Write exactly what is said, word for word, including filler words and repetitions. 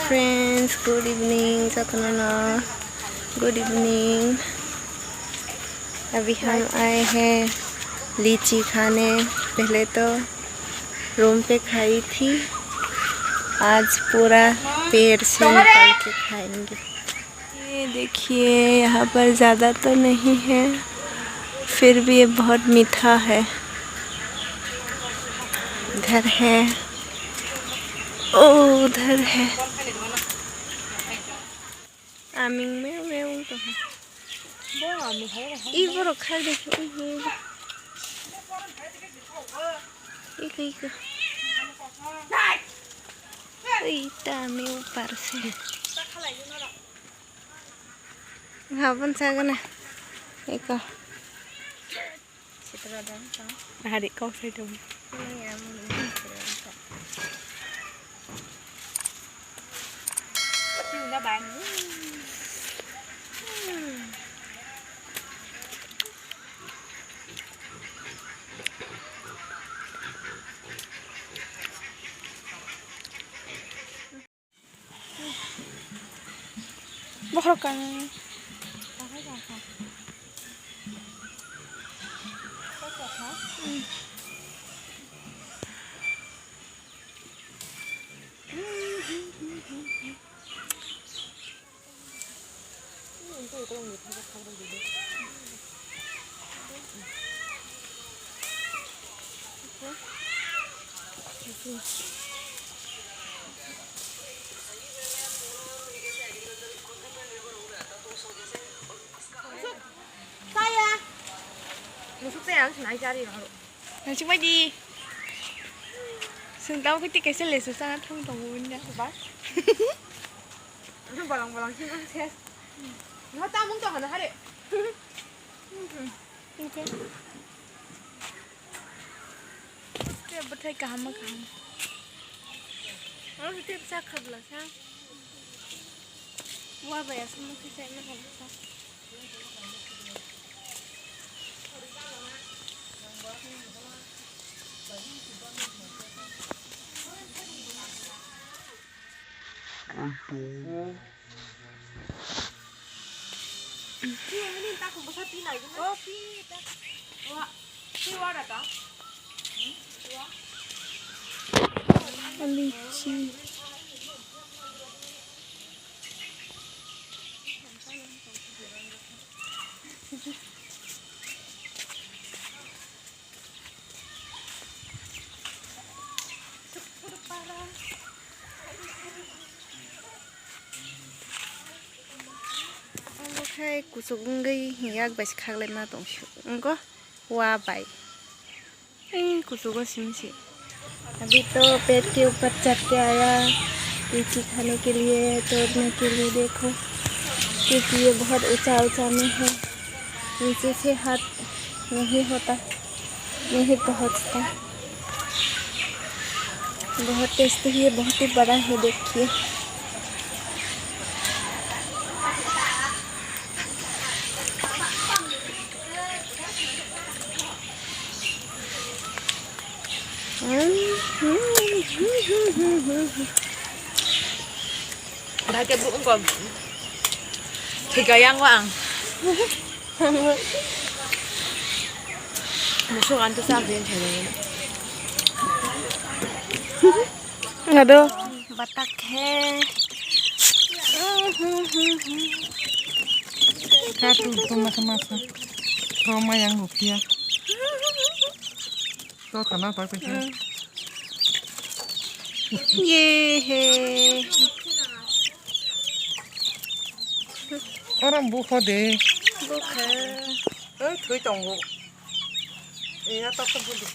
Friends, good evening. Jotono no good evening. अभी हम आए हैं लीची खाने। पहले तो रूम पे खाई थी, आज पूरा पेड़ से निकाल के खाएंगे। ये देखिए, यहाँ पर ज़्यादा तो नहीं है, फिर भी ये बहुत मीठा है। इधर है, ओ उधर है। Aming meu meu to. Bo aming hai hai. I borok khai de. Iko iko. Ui, ta meu parse. Habon sagana. Iko. Hari kok sai dong. Bokhorok kang. Saya. Musuk saya ang sinai jari baru. Nang sing bai di. Sing tau kiti kaisa lesu sana thang tongo wina. Ba. Balang balang sing ang ses. Nggak tamung tuh mana hari. Oke. Tei bwthai kaham ma kaham. Oro tei bwsa khabla sa. Wa bai aswk ma kisa ma khabla sa. Lychee. Omo khe kuchuk wngwi yak bai se khaklai ma tong sio wngkha wa bai. Ei kuchugo simi se. अभी तो पेड़ के ऊपर चढ़ के आया लीची खाने के लिए, तोड़ने के लिए। देखो क्योंकि ये बहुत ऊंचा ऊंचा में है, नीचे से हाथ नहीं होता, नहीं पहुंचता। बहुत टेस्टी है, बहुत ही बड़ा है, देखिए। Bai ke bu ko. Tiga yang wa ang. Musuh kan tu sa din chai. Ado. Batak he. Ka tu tu masa masa. Ko ma yang bukia. To khana pa pe. Ye he. Oro bukho de. Bukha. Oi, thui tongo. Ina to ko budi.